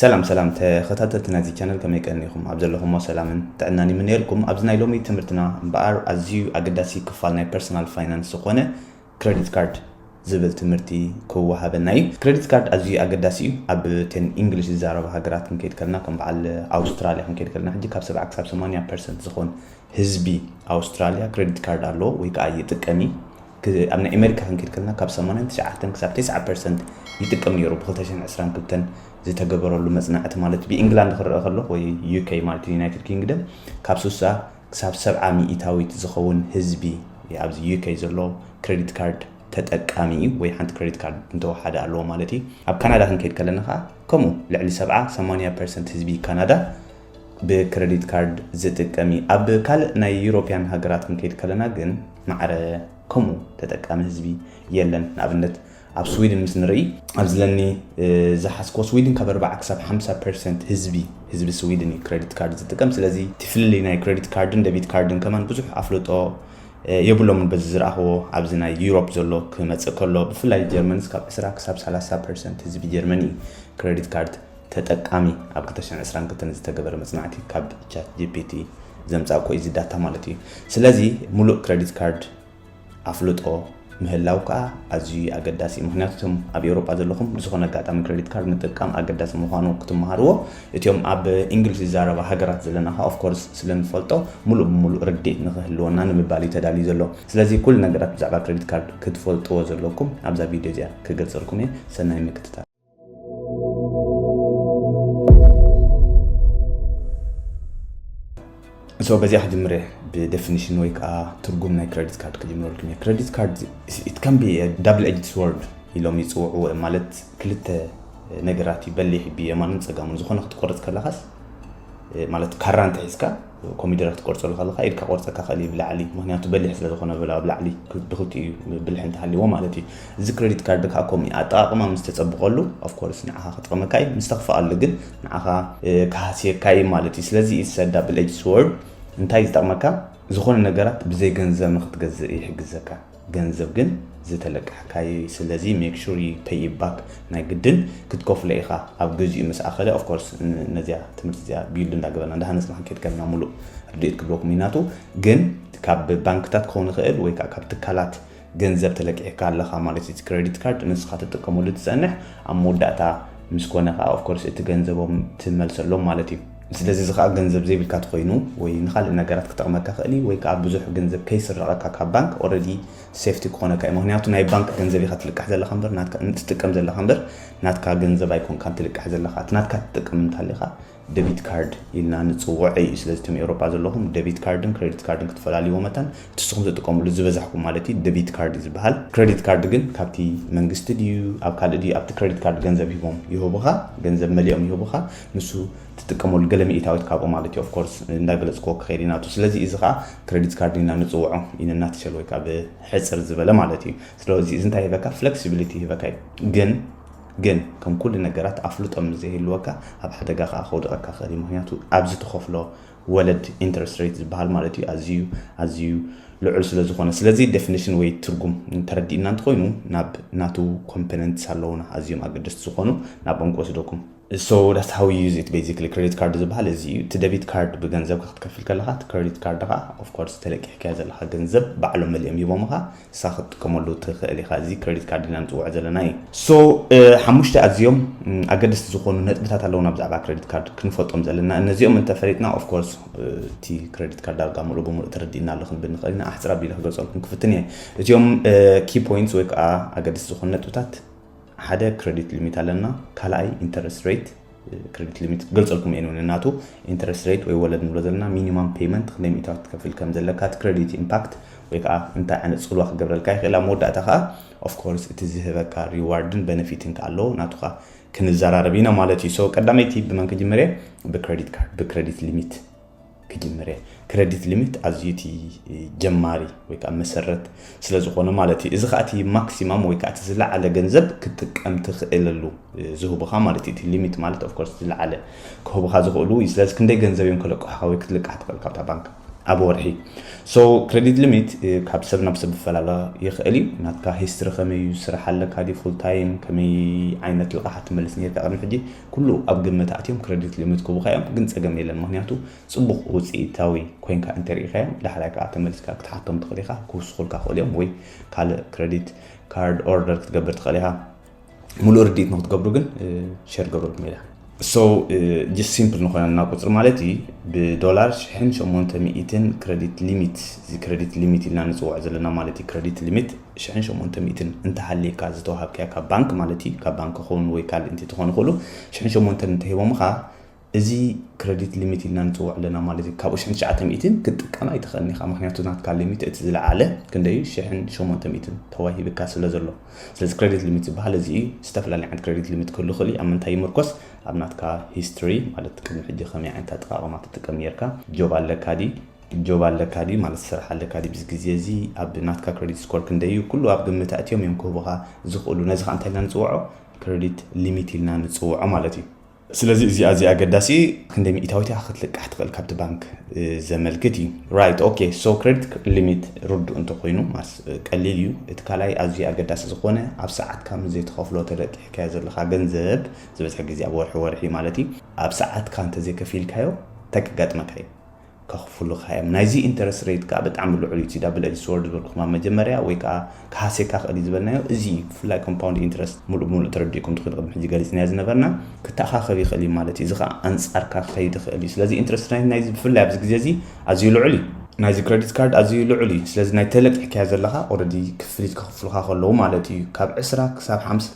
ሰላም ሰላም ተኸታተልቲ ናይዚ ቻነል፣ ከመይ ቀኒኹም? ኣብ ዘለኹሞ ሰላምን ጥዕናን ይምነየልኩም። ኣብዚ ናይ ሎሚ ትምህርትና እምበኣር ኣዝዩ ኣገዳሲ ክፋል ናይ ፐርሰናል ፋይናንስ ዝኾነ ክሬዲት ካርድ ዝብል ትምህርቲ ክወሃበና እዩ። ክሬዲት ካርድ ኣዝዩ ኣገዳሲ እዩ። ኣብ ተን ኢንግሊሽ ዝዛረባ ሃገራት ክንከይድ ከለና፣ ከም በዓል ኣውስትራልያ ክንከይድ ከለና፣ ሕጂ ካብ ሰብዓ ክሳብ ሰማንያ ፐርሰንት ዝኾን ህዝቢ ኣውስትራልያ ክሬዲት ካርድ ኣለዎ ወይ ከዓ ይጥቀም እዩ። ክ- ኣብ ናይ ኣሜሪካ ክንከይድ ከለና ካብ ሰማንያን ትሽዓተን ክሳብ ተስዓ ፐርሰንት ይጥቀም ነይሩ። ብ ክልተ ሽሕን ዕስራን ክልተን ዝተገበረሉ መጽናዕቲ ማለት ብኢንግላንድ ክረአ ከሎ ወይ ዩ ኬ ማለት ዩናይትድ ኪንግደም ካብ ስሳ ክሳብ ሰብዓ ሚእታዊት ዝኸውን ህዝቢ ኣብዚ ዩ ኬ ዘሎ ክሬዲት ካርድ ተጠቃሚ እዩ ወይ ሓንቲ ክሬዲት ካርድ እንተወሓደ ኣለዎ ማለት እዩ። ኣብ ካናዳ ክንከይድ ከለና ከዓ ከምኡ ልዕሊ ሰብዓ ሰማንያ ፐርሰንት ህዝቢ ካናዳ ብክሬዲት ካርድ ዝጥቀም እዩ። ኣብ ካልእ ናይ ዩሮፕያን ሃገራት ክንከይድ ከለና ግን ማዕረ ከምኡ ተጠቃሚ ህዝቢ የለን። ንኣብነት ኣብ ስዊድን ምስ ንርኢ ኣብዚ ለኒ ዝሓዝኮ ስዊድን ካብ ኣርባዓ ክሳብ ሓምሳ ፐርሰንት ህዝቢ ህዝቢ ስዊድን እዩ ክሬዲት ካርድ ዝጥቀም። ስለዚ እቲ ፍልልይ ናይ ክሬዲት ካርድን ደቢት ካርድን ከማን ብዙሕ ኣፍልጦ የብሎምን። በዚ ዝረኣኽዎ ኣብዚ ናይ ዩሮፕ ዘሎ ክመፅእ ከሎ ብፍላይ ጀርመንስ ካብ ዕስራ ክሳብ ሰላሳ ፐርሰንት ህዝቢ ጀርመን እዩ ክሬዲት ካርድ ተጠቃሚ። ኣብ ክልተ ሽሕን ዕስራን ክልተን ዝተገበረ መፅናዕቲ ካብ ቻት ጂ ፒ ቲ ዘምፃእኮ እዩ ዝዳታ ማለት እዩ። ስለዚ ሙሉእ ክሬዲት ካርድ ኣፍልጦ ምህላው ከዓ ኣዝዩ ኣገዳሲ እዩ። ምክንያቱ እቶም ኣብ ኤውሮጳ ዘለኹም ብዝኾነ ኣጋጣሚ ክሬዲት ካርድ ምጥቃም ኣገዳሲ ምዃኑ ክትመሃርዎ፣ እቲኦም ኣብ እንግሊዝ ዝዛረባ ሃገራት ዘለና ከዓ ኦፍኮርስ ስለ ንፈልጦ ሙሉእ ብሙሉእ ርድኢት ንክህልወና ንምባል እዩ ተዳልዩ ዘሎ። ስለዚ ኩሉ ነገራት ብዛዕባ ክሬዲት ካርድ ክትፈልጥዎ ዘለኩም ኣብዛ ቪድዮ እዚኣ ክገልፀልኩም እየ። ሰናይ ምክትታል። So በዚኣ ክጅምር እየ። ብደፊኒሽን ወይ ከዓ ትርጉም ናይ ክሬዲት ካርድ ክጅምረልኩም እየ። ክሬዲት ካርድ it can be double edged sword ኢሎም ይፅውዕዎ እዮም። ማለት ክልተ ነገራት እዩ፣ በሊሕ ብየማንን ፀጋሙን። ዝኾነ ክትቆርፅ ከለኻስ ማለት ካራ እንተሒዝካ ኮሚደረ ክትቆርፀሉ ከለካ ኢድካ ቆርፀካ ክእል እዩ ብላዕሊ፣ ምክንያቱ በሊሕ ስለ ዝኾነ ብላ ብላዕሊ ብክልቲኡ ብልሒ እንተሃልዎ ማለት እዩ። እዚ ክሬዲት ካርድ ከዓ ከምኡ እዩ። ኣጠቃቅማ ምስ ተፀብቀሉ ኦፍኮርስ ንዓኻ ክጠቅመካ እዩ፣ ምስ ተክፍኣሉ ግን ንዓኻ ክሃስየካ እዩ ማለት እዩ። ስለዚ it's a double edged sword። እንታይ ዝጠቅመካ? ዝኾነ ነገራት ብዘይ ገንዘብ ንክትገዝእ ይሕግዘካ። ገንዘብ ግን ዝተለቃሕካዩ። ስለዚ make sure you pay it back፣ ናይ ግድን ክትከፍሎ ኢኻ። ኣብ ግዚኡ ምስ ኣኸለ ኦፍኮርስ ነዚኣ ትምህርቲ እዚኣ ቢልድ እንዳገበርና እንዳሃነፅና ክንከይድ ከለና ሙሉእ ርድኢት ክብለኩም ኢናቱ። ግን ካብ ባንክታት ክኸውን ይኽእል ወይ ከዓ ካብ ትካላት ገንዘብ ተለቂሕካ ኣለኻ ማለት እዩ። ክሬዲት ካርድ ንስኻ ትጥቀመሉ ትፀንሕ፣ ኣብ መወዳእታ ምስ ኮነ ከዓ ኦፍኮርስ እቲ ገንዘቦም ትመልሰሎም ማለት እዩ። ስለዚ እዚ ከዓ ገንዘብ ዘይብልካ ተኮይኑ ወይ ንካልእ ነገራት ክጠቅመካ ክእል እዩ ወይ ከዓ ብዙሕ ገንዘብ ከይስረቀካ ካብ ባንክ ኦረዲ ሴፍቲ ክኾነካ እዩ። ምክንያቱ ናይ ባንክ ገንዘብ ኢካ ትልቃሕ ዘለካ እምበር ናትካ ትጥቀም ዘለካ እምበር ናትካ ገንዘብ ኣይኮንካን ትልቃሕ ዘለካ። እቲ ናትካ ትጥቀም እንተሃሊካ ደቢት ካርድ ኢልና ንፅውዖ እዩ። ስለዚ እቶም ኤውሮጳ ዘለኹም ደቢት ካርድን ክሬዲት ካርድን ክትፈላልይዎ መታን እቲ ንስኹም ትጥቀምሉ ዝበዛሕኩም ማለት እዩ ደቢት ካርድ እዩ ዝበሃል። ክሬዲት ካርድ ግን ካብቲ መንግስቲ ድዩ ኣብ ካልእ ድዩ ኣብቲ ክሬዲት ካርድ ገንዘብ ሂቦም ይህቡኻ፣ ገንዘብ መሊኦም ይህቡኻ፣ ንሱ ትጥቀመሉ ገለ ሚእታዊት ካብኡ ማለት እዩ። ኦፍኮርስ እንዳገለፅክዎ ክኸይድ ኢናቱ። ስለዚ እዚ ከዓ ክሬዲት ካርድ ኢና ንፅውዖ ኢንናትሸል ወይ ከዓ ብሕፅር ዝበለ ማለት እዩ። ስለዚ እዚ እንታይ ይህበካ? ፍሌክሲቢሊቲ ይህበካ እዩ። ግን ግን ከም ኩሉ ነገራት ኣፍልጦ ምስ ዘይህልወካ ኣብ ሓደጋ ከዓ ከውድቐካ ክእል እዩ። ምክንያቱ ኣብዚ ትኸፍሎ ወለድ ኢንተረስት ሬት ዝበሃል ማለት እዩ ኣዝዩ ኣዝዩ ልዑል ስለ ዝኾነ። ስለዚ ዴፊኒሽን ወይ ትርጉም ተረዲእና እንተኾይኑ ናብ ናቱ ኮምፖነንትስ ኣለውና ኣዝዮም ኣገደስቲ ዝኾኑ ናብኦም ክወስደኩም። So that's how you use it basically። ክሬዲት ካርድ ዝበሃል እዚ እዩ። እቲ ደቢት ካርድ ብገንዘብ ክትከፍል ከለካ እቲ ክሬዲት ካርድ ከዓ ኦፍኮርስ ተለቂሕካዮ ዘለካ ገንዘብ ባዕሎም መሊኦም ሂቦምካ ንሳ ክትጥቀመሉ ትኽእል ኢኻ። እዚ ክሬዲት ካርድ ኢና ንፅውዖ ዘለና እዩ። So ሓሙሽተ ኣዝዮም ኣገደስቲ ዝኾኑ ነጥብታት ኣለውና ብዛዕባ ክሬዲት ካርድ ክንፈልጦም ዘለና። እነዚኦም እንተፈሊጥና ኦፍኮርስ እቲ ክሬዲት ካርድ ዳርጋ ሙሉእ ብሙሉእ ተረዲእና ኣሎ ክንብል ንኽእል ኢና። ኣሕፅር ኣቢለ ክገልፀልኩም ክፍትን እየ። እዚኦም ኪ ፖይንትስ ወይ ከዓ ኣገደስቲ ዝኾኑ ነጥብታት ሓደ ክሬዲት ሊሚት ኣለና፣ ካልኣይ ኢንተረስት ሬት። ክሬዲት ሊሚት ክገልፀልኩም እየ ንናቱ ኢንተረስት ሬት ወይ ወለድ ንብሎ ዘለና ሚኒማም ፔይመንት ክንደይ ሚእታዊ ክትከፍል ከም ዘለካ፣ እቲ ክሬዲት ኢምፓክት ወይ ከዓ እንታይ ዓይነት ፅልዋ ክገብረልካ ይኽእል፣ ኣብ መወዳእታ ከዓ ኦፍኮርስ እቲ ዝህበካ ሪዋርድን በነፊትን ከዓ ኣለዎ፣ ናቱ ከዓ ክንዘራረብ ኢና ማለት እዩ። So ቀዳመይቲ ብመን ክጅምር እየ? ብክሬዲት ካርድ ብክሬዲት ሊሚት ክጅምር እየ። ክሬዲት ሊሚት ኣዝዩ እቲ ጀማሪ ወይ ከዓ መሰረት ስለ ዝኾነ ማለት እዩ። እዚ ከዓ እቲ ማክሲማም ወይ ከዓ እቲ ዝለዓለ ገንዘብ ክትጥቀም ትኽእለሉ ዝህቡኻ ማለት እዩ። እቲ ሊሚት ማለት ኦፍኮርስ ዝለዓለ ክህቡኻ ዝኽእሉ እዩ። ስለዚ ክንደይ ገንዘብ እዮም ከለቅሑኻ ወይ ክትልቃሕ ትኽእል ካብታ ባንክ? ኣብ ወርሒ። So credit limit ካብ ሰብ ናብ ሰብ ይፈላለ ይኽእል እዩ። ናትካ history ከመይ እዩ፣ ስራሕ ኣለካ ድዩ፣ full time፣ ከመይ ዓይነት ልቓሓት ትመልስ ነርካ ቅድሚ ሕጂ፣ ኩሉ ኣብ ግምት ኣትዮም credit limit ክቡካ እዮም። ግን ጸገም የለን፣ ምክንያቱ ጽቡቕ ውጽኢታዊ ኮይንካ እንተርኢኻዮም ዳሕራይ ከዓ ተመሊስካ ክትሓቶም ትኽእል ኢኻ። ክውስኹልካ ክኽእል እዮም ወይ ካልእ credit card order ክትገብር ትኽእል ኢኻ። ሙሉእ ርድኢት ንክትገብሩ ግን share ገብረልኩም ኢለ። So just simple ንኾነ እና ቁፅሪ ማለት እዩ። ብዶላር ሽሕን ሸሞንተ ሚእትን credit limit፣ እዚ credit limit ኢልና ንፅውዖ ዘለና ማለት እዩ። Credit limit ሽሕን ሸሞንተ ሚእትን እንተሃልየካ ዝተዋሃብካያ ካብ ባንክ ማለት እዩ፣ ካብ ባንክ ክኸውን ወይ ካልእ እንተ ትኾኑ ክእሉ፣ ሽሕን ሸሞንተን እንተሂቦምኻ፣ እዚ credit limit ኢልና ንፅውዖ ኣለና ማለት እዩ። ካብኡ ሽሕን ትሽዓተ ሚእትን ክትጥቀም ኣይትኽእልን ኢኻ፣ ምክንያቱ ናትካ limit እቲ ዝለዓለ ክንደይ እዩ? ሽሕን ሸሞንተ ሚእትን ተዋሂብካ ስለ ዘሎ። ስለዚ credit limit ዝበሃል እዚ እዩ። ዝተፈላለዩ ዓይነት credit limit ክህሉ ይኽእል እዩ። ኣብ ምንታይ ይምርኮስ? ኣብ ናትካ history ማለት ቅድሚ ሕጂ ከመይ ዓይነት ኣጠቓቕማ ትጥቀም ነርካ፣ job ኣለካ ድዩ፣ job ኣለካ ድዩ ማለት ስራሕ ኣለካ ድዩ፣ ብዚ ግዜ እዚ ኣብ ናትካ credit score ክንደይ እዩ፣ ኩሉ ኣብ ግምት ኣእትዮም እዮም ክህቡኻ ዝኽእሉ። ነዚ ከዓ እንታይ ኢልና ንፅውዖ? Credit limit ኢልና ንፅውዖ ማለት እዩ። ስለዚ እዚ ኣዝዩ ኣገዳሲ እዩ። ክንደይ ሚእታዊት ኢኻ ክትልቃሕ ትኽእል ካብቲ ባንክ ዘመልክት እዩ። Right, okay, so credit limit ርዱእ እንተኮይኑ ማስ ቀሊል እዩ። እቲ ካልኣይ ኣዝዩ ኣገዳሲ ዝኾነ ኣብ ሰዓትካ ምስ ዘይትኸፍሎ ተለቂሕካዮ ዘለኻ ገንዘብ ዝበዝሐ ግዜ ኣብ ወርሒ ወርሒ ማለት እዩ። ኣብ ሰዓትካ እንተዘይከፊልካዮ እንታይ ከጋጥመካ እዩ? ከኽፍሉኻ እዮም። ናይዚ interest rate ከዓ ብጣዕሚ ልዑል እዩ። እቲ double edged sword ዝበልኩኹም ኣብ መጀመርያ ወይ ከዓ ክሃስየካ ክእል እዩ ዝበልናዮ እዚ እዩ። ብፍላይ compound interest ሙሉእ ብሙሉእ ተረዲእኩም ትኽእሉ ቅድሚ ሕጂ ገሊፅናዮ ዝነበርና ክተኣኻኸብ ይኽእል እዩ ማለት እዩ። እዚ ከዓ ኣንፃርካ ክኸይድ ይኽእል እዩ። ስለዚ interest rate ናይዚ ብፍላይ ኣብዚ ግዜ እዚ ኣዝዩ ልዑል እዩ። ናይዚ credit card ኣዝዩ ልዑል እዩ። ስለዚ ናይ ተለቂሕካዮ ዘለኻ already ክፍሊት ከኽፍሉኻ ከለዉ ማለት እዩ። ካብ ዕስራ ክሳብ ሓምሳ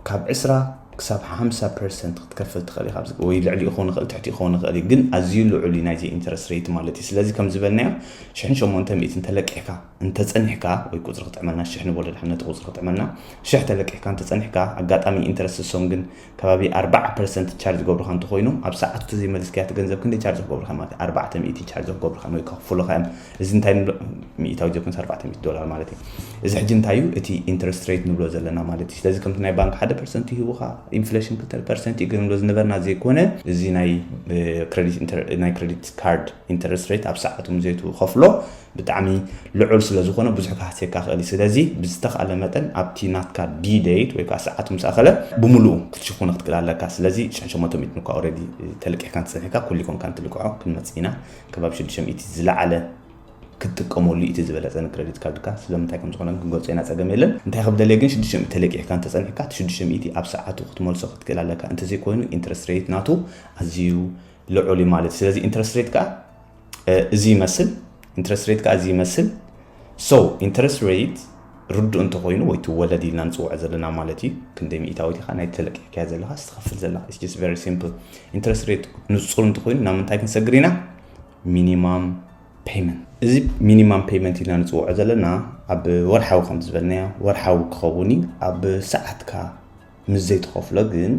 ካብ ዕስራ ክሳብ ሓምሳ ፐርሰንት ክትከፍል ትኽእል ኢኻ። ወይ ልዕሊኡ ክኸውን ይኽእል፣ ትሕቲኡ ክኸውን ይኽእል እዩ። ግን ኣዝዩ ልዑል እዩ ናይዚ interest rate ማለት እዩ። ስለዚ ከም ዝበልናዮ ሽሕን ሸሞንተ ሚእትን ተለቂሕካ እንተጸኒሕካ፣ ወይ ቁጽሪ ክጥዕመልና፣ ሽሕ ንበሎ ድሓን ነቲ ቁጽሪ ክጥዕመልና፣ ሽሕ ተለቂሕካ እንተጸኒሕካ፣ ኣጋጣሚ interest እሶም ግን ከባቢ ኣርባዓ ፐርሰንት ቻርጅ ገብሩኻ እንተኾይኑ፣ ኣብ ሰዓቱ ተዘይመሊስካዮ እቲ ገንዘብ ክንደይ ቻርጅ ክገብሩኻ ማለት እዩ? ኣርባዕተ ሚእቲ ቻርጅ ክገብሩኻ ወይ ከኽፍሉኻ እዮም። እዚ እንታይ ንብሎ? ሚእታዊ ዘይኮነስ ኣርባዕተ ሚእቲ ዶላር ማለት እዩ። እዚ ሕጂ እንታይ እዩ? እቲ interest rate ንብሎ ዘለና ማለት እዩ። ስለዚ ከምቲ ናይ ባንክ ሓደ ፐርሰንት ይህቡኻ፣ ኢንፍሌሽን ክልተ ፐርሰንት እዩ ግን ንብሎ ዝነበርና ዘይኮነ፣ እዚ ናይ credit፣ ናይ credit card interest rate ኣብ ሰዓቱ ምስ ዘይትኸፍሎ ብጣዕሚ ልዑል ስለ ዝኾነ ብዙሕ ክሃስየካ ክእል እዩ። ስለዚ ብዝተኻእለ መጠን ኣብቲ ናትካ due date ወይ ከዓ ሰዓቱ ምስ ኣኸለ ብምሉኡ ክትሽፍኖ ክትክእል ኣለካ። ስለዚ ሽሕን ሸሞንተ ሚእትን እኳ already ተለቂሕካ እንተጸኒሕካ ኩሉ ይኮንካ እንትልቅዖ ክንመጽእ ኢና። ከባቢ ሽዱሽተ ሚእቲ ዝለዓለ ክትጥቀመሉ እቲ ዝበለጸ ን credit card ካ ስለምንታይ ከም ዝኾነ ክንገልጾ ኢና፣ ጸገም የለን። እንታይ ከም ደልየ ግን ሽዱሽተ ሚእቲ ተለቂሕካ እንተጸኒሕካ እቲ ሽዱሽተ ሚእቲ ኣብ ሰዓቱ ክትመልሶ ክትክእል ኣለካ። እንተዘይኮይኑ interest rate ናቱ ኣዝዩ ልዑል እዩ ማለት እዩ። ስለዚ interest rate ከኣ እዚ ይመስል፣ interest rate ከኣ እዚ ይመስል። So interest rate ርዱእ እንተኾይኑ ወይ እቲ ወለድ ኢልና ንጽውዖ ዘለና ማለት እዩ፣ ክንደይ ሚእታዊት ኢኻ ናይ ተለቂሕካያ ዘለኻ ትኸፍል ዘለኻ። It's just very simple። Interest rate ንጹር እንተኾይኑ ናብ ምንታይ ክንሰግር ኢና? Minimum payment። እዚ minimum payment ኢልና ንጽውዖ ዘለና ኣብ ወርሓዊ ከም ዝበልናዮ ወርሓዊ ክኸውን እዩ። ኣብ ሰዓትካ ምስ ዘይትኸፍሎ ግን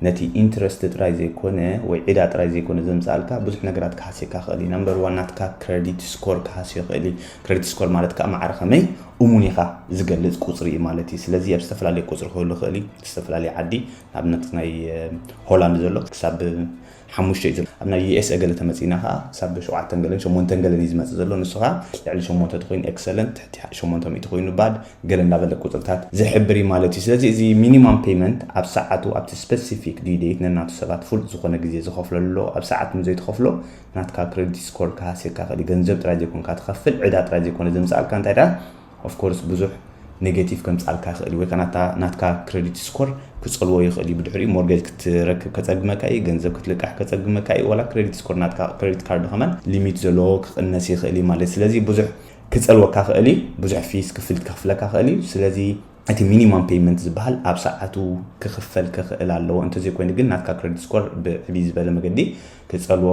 ነቲ interest ጥራይ ዘይኮነ ወይ ዕዳ ጥራይ ዘይኮነ ዘምጻልካ ብዙሕ ነገራት ክሃስየካ ክእል እዩ። Number one ናትካ credit score ክሃስዮ ክእል እዩ። Credit score ማለት ከዓ ማዕረ ከመይ እሙን ኢኻ ዝገልጽ ቁጽሪ እዩ ማለት እዩ። ስለዚ ኣብ ዝተፈላለየ ቁጽሪ ክህሉ ክእል እዩ። ዝተፈላለየ ዓዲ ንኣብነት ናይ ሆላንድ ዘሎ ክሳብ ሓሙሽተ እዩ ዘሎ። ኣብ ናይ ዩ ኤስ ኤ ገለ ተመጺእና ከዓ ክሳብ ሸውዓተን ገለን ሸሞንተን ገለን እዩ ዝመጽእ ዘሎ። ንሱ ከዓ ልዕሊ ሸሞንተ ተኮይኑ excellent፣ ትሕቲ ሸሞንተ ሚእቲ ኮይኑ bad፣ ገለ እንዳበለ ቁጽርታት ዝሕብር እዩ ማለት እዩ። ስለዚ እዚ minimum payment ኣብ ሰዓቱ ኣብቲ specific due date ነናቱ ሰባት ፍሉጥ ዝኾነ ግዜ ዝኸፍለሉ ኣሎ። ኣብ ሰዓት ምስ ዘይትኸፍሎ ናትካ credit score ክሃስየካ ክእል እዩ። ገንዘብ ጥራይ ዘይኮንካ ትኸፍል፣ ዕዳ ጥራይ ዘይኮነ ዘምጻልካ እንታይ ደኣ of course ብዙሕ negative ከምጻልካ ይኽእል እዩ። ወይ ከዓ ናታ ናትካ credit score ክጸልዎ ይኽእል እዩ። ብድሕሪኡ mortgage ክትረክብ ከጸግመካ እዩ፣ ገንዘብ ክትልቃሕ ከጸግመካ እዩ። ዋላ credit score ናትካ credit card ከማን limit ዘለዎ ክቕነስ ይኽእል እዩ ማለት። ስለዚ ብዙሕ ክጸልወካ ክእል እዩ፣ ብዙሕ fees ክፍሊት ከኽፍለካ ክእል እዩ። ስለዚ እቲ minimum payment ዝበሃል ኣብ ሰዓቱ ክኽፈል ክኽእል ኣለዎ። እንተዘይኮይኑ ግን ናትካ credit score ብዕብይ ዝበለ መገዲ ክጸልዎ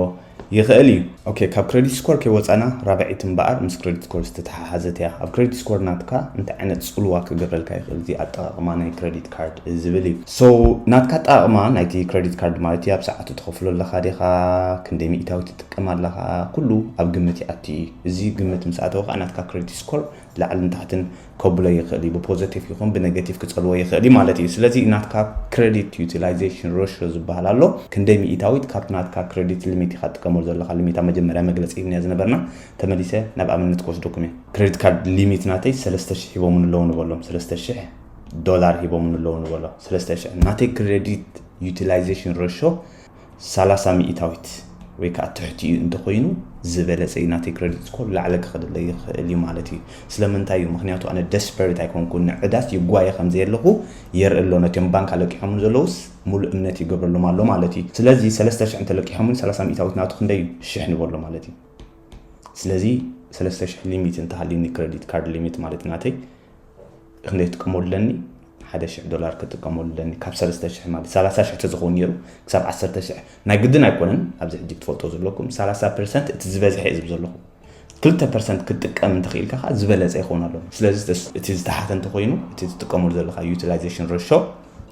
ይኽእል እዩ። ኦኬ፣ ካብ credit score ከይወጻና ራብዐይቲ እምበኣር ምስ credit score ዝተተሓሓዘት እያ። ኣብ credit score ናትካ እንታይ ዓይነት ጽልዋ ክገብረልካ ይኽእል እዚ ኣጠቓቕማ ናይ credit card ዝብል እዩ። So ናትካ ኣጠቓቕማ ናይቲ credit card ማለት እዩ ኣብ ሰዓቱ ትኸፍሎ ኣለኻ ዲኻ፣ ክንደይ ሚእታዊ ትጥቀም ኣለኻ፣ ኩሉ ኣብ ግምት ይኣቱ እዩ። እዚ ግምት ምስ ኣተወ ከዓ ናትካ credit score ላዕልን ታሕትን ከብሎ ይኽእል እዩ። ብፖዘቲቭ ይኹን ብነገቲቭ ክጸልዎ ይኽእል እዩ ማለት እዩ። ስለዚ ናትካ credit utilization ratio ዝበሃል ኣሎ። ክንደይ ሚእታዊት ካብቲ ናትካ credit limit ኢኻ ትጥቀመሉ ዘለኻ limit ኣብ መጀመርያ መግለፂ ሂብና ዝነበርና፣ ተመሊሰ ናብ ኣብነት ክወስደኩም እየ። Credit card limit ናተይ ሰለስተ ሽሕ ሂቦም ኣለዉ ንበሎም፣ ሰለስተ ሽሕ ዶላር ሂቦም ኣለዉ ንበሎ፣ ሰለስተ ሽሕ። ናተይ credit utilization ratio ሰላሳ ሚእታዊት ወይ ከዓ ትሕቲ እዩ እንተኮይኑ፣ ዝበለፀ እዩ፣ ናተይ credit score ላዕለ ክኸደለይ ይኽእል እዩ ማለት እዩ። ስለምንታይ እዩ? ምክንያቱ ኣነ desperate ኣይኮንኩን፣ ንዕዳስ ይጓየ ከም ዘየለኹ የርኢ ኣሎ። ነቲኦም ባንክ ኣለቂሖም ዘለውስ ሙሉእ እምነት ይገብረሎም ኣሎ ማለት እዩ። ስለዚ ሰለስተ ሽሕ እንተለቂሖም፣ ሰላሳ ሚእታዊት ናቱ ክንደይ እዩ? ሽሕ ንበሎ ማለት እዩ። ስለዚ ሰለስተ ሽሕ limit እንተሃልዩኒ፣ credit card limit ማለት ናተይ፣ ክንደይ ክጥቀመሉ ኣለኒ? ሓደ ሽሕ ዶላር ክጥቀመሉ ኣለኒ። ካብ ሰለስተ ሽሕ ማለት ሰላሳ ሽሕ ተዝኸውን ነይሩ፣ ክሳብ ዓሰርተ ሽሕ፣ ናይ ግድን ኣይኮነን። ኣብዚ ሕጂ ክትፈልጦ ዘለኩም፣ ሰላሳ ፐርሰንት እቲ ዝበዝሐ እየ ዝብ ዘለኹ። ክልተ ፐርሰንት ክትጥቀም እንተኽኢልካ ከዓ ዝበለፀ ይኸውን ኣሎ። ስለዚ እቲ ዝተሓተ እንተኮይኑ፣ እቲ ትጥቀመሉ ዘለካ utilization ratio፣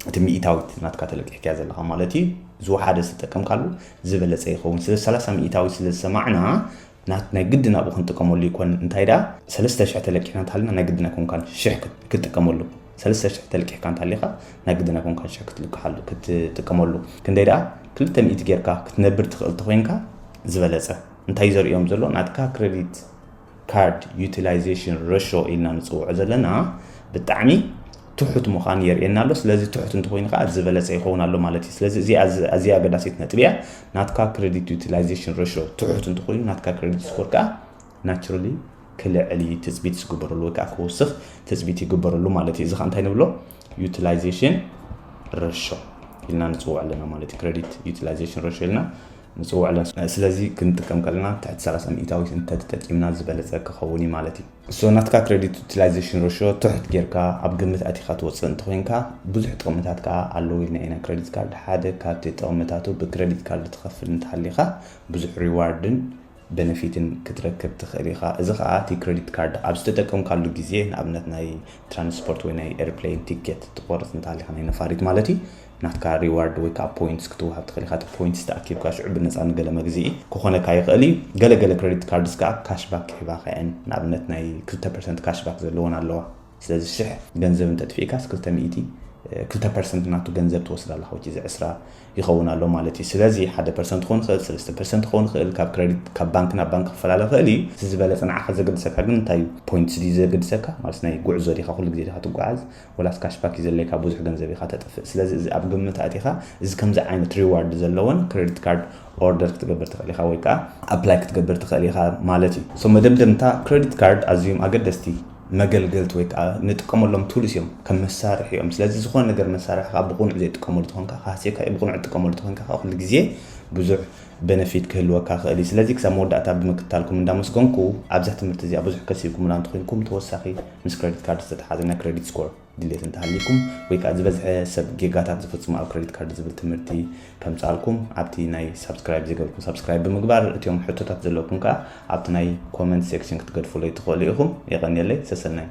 እቲ ሚእታዊት ናትካ ተለቂሕካያ ዘለካ ማለት እዩ፣ ዝወሓደ ዝተጠቀምካሉ ዝበለፀ ይኸውን። ስለ ሰላሳ ሚእታዊት ስለ ዝሰማዕና፣ ናት ናይ ግድን ኣብኡ ክንጥቀመሉ ይኮን። እንታይ ደኣ፣ ሰለስተ ሽሕ ተለቂሕና እንተሃልና፣ ናይ ግድን ኣይኮንካን ሽሕ ክት-፣ ክትጥቀመሉ። ሰለስተ ሽሕ ተለቂሕካ እንተሃሊኻ፣ ናይ ግድን ኣይኮንካን ሽሕ ክትልቅሓሉ፣ ክትጥቀመሉ። ክንደይ ደኣ፣ ክልተ ሚእቲ ጌርካ ክትነብር ትኽእል ተኾይንካ፣ ዝበለጸ። እንታይ ዘርእዮም ዘሎ፣ ናትካ credit card utilization ratio ኢልና ንጽውዖ ዘለና፣ ብጣዕሚ ትሑት ምዃን የርእየና ኣሎ። ስለዚ ትሑት እንተኾይኑ ከዓ ዝበለጸ ይኸውን ኣሎ ማለት እዩ። ስለዚ እዚኣ፣ እዚኣ ኣገዳሲት ነጥቢ እያ። ናትካ credit utilization ratio ትሑት እንተኾይኑ፣ ናትካ credit score ከዓ naturally ክልዕል እዩ ትጽቢት ዝግበረሉ ወይ ከዓ ክወስኽ ትጽቢት ይግበረሉ ማለት እዩ። እዚ ከዓ እንታይ ንብሎ? Utilization ratio ኢልና ንጽውዖ ኣለና ማለት እዩ። Credit utilization ratio ኢልና ንጽውዖ ኣለና። ስለዚ ክንጥቀም ከለና ትሕቲ ሰላሳ ሚእታዊት እንተተጠቂምና ዝበለጸ ክኸውን እዩ ማለት እዩ። So ናትካ credit utilization ratio ትሑት ጌርካ ኣብ ግምት ኣቲኻ ትወጽእ እንተኾይንካ፣ ብዙሕ ጥቕምታት ከዓ ኣለዎ ኢልና ኢና። Credit card ሓደ ካብቲ ጥቕምታቱ፣ ብ credit card ትኸፍል እንተሃሊኻ ብዙሕ reward ን benefit ን ክትረክብ ትኽእል ኢኻ። እዚ ከዓ እቲ credit card ኣብ ዝተጠቀምካሉ ግዜ፣ ንኣብነት ናይ transport ወይ ናይ airplane ticket ትቆርጽ እንተሃሊኻ፣ ናይ ነፋሪት ማለት እዩ፣ ናትካ reward ወይ ከዓ points ክትወሃብ ትኽእል ኢኻ። እቲ points ተኣኪብካ ሽዑ ብነፃ ንገለ መግዝኢ ክኾነካ ይኽእል እዩ። ገለ ገለ credit cards ከዓ cashback ክህባኻ እየን። ንኣብነት ናይ ክልተ ፐርሰንት cashback ዘለወን ኣለዋ። ስለዚ ሽሕ ገንዘብ እንተጥፊእካስ ክልተ ሚእቲ፣ ክልተ ፐርሰንት ናቱ ገንዘብ ትወስድ ኣለኻ፣ which is ዕስራ ይኸውን ኣሎ ማለት እዩ። ስለዚ ሓደ ፐርሰንት ክኸውን ይኽእል፣ ሰለስተ ፐርሰንት ክኸውን ይኽእል፣ ካብ credit፣ ካብ ባንክ ናብ ባንክ ክፈላለ ይኽእል እዩ። እቲ ዝበለጸ ንዓኻ ዘገድሰካ ግን እንታይ እዩ? Points ድዩ ዘገድሰካ? ማለት ናይ ጉዕዞ ዲኻ፣ ኩሉ ግዜ ዲኻ ትጓዓዝ? ወላስ cashback እዩ ዘለካ፣ ብዙሕ ገንዘብ ኢኻ ተጥፍእ። ስለዚ እዚ ኣብ ግምት ኣቲኻ፣ እዚ ከምዚ ዓይነት reward ዘለወን credit card order ክትገብር ትኽእል ኢኻ ወይ ከዓ apply ክትገብር ትኽእል ኢኻ ማለት እዩ። So መደምደምታ፣ credit card ኣዝዮም ኣገደስቲ መገልገልቲ ወይ ከዓ ንጥቀመሎም tools እዮም፣ ከም መሳርሒ እዮም። ስለዚ ዝኾነ ነገር መሳርሒ ከዓ ብቕኑዕ ዘይጥቀመሉ ተኾንካ፣ ካህስየካ እዩ፣ ብቕኑዕ ትጥቀመሉ ተኾንካ ከዓ ኩሉ ግዜ ብዙሕ benefit ክህልወካ ክእል እዩ። ስለዚ ክሳብ መወዳእታ ብምክትታልኩም እንዳመስገንኩ፣ ኣብዛ ትምህርቲ እዚኣ ብዙሕ ከሲብኩምላ እንተኾይንኩም፣ ተወሳኺ ምስ credit card ዝተተሓዘ ናይ credit score ድሌት እንተሃሊኩም፣ ወይ ከዓ ዝበዝሐ ሰብ ጌጋታት ዝፍጽሙ ኣብ credit card ዝብል ትምህርቲ ከምጻልኩም፣ ኣብቲ ናይ subscribe ዝገብርኩም subscribe ብምግባር፣ እቲኦም ሕቶታት ዘለኩም ከዓ ኣብቲ ናይ comment section ክትገድፉለይ ትኽእሉ ኢኹም። የቐንየለይ፣ ሰሰናይ።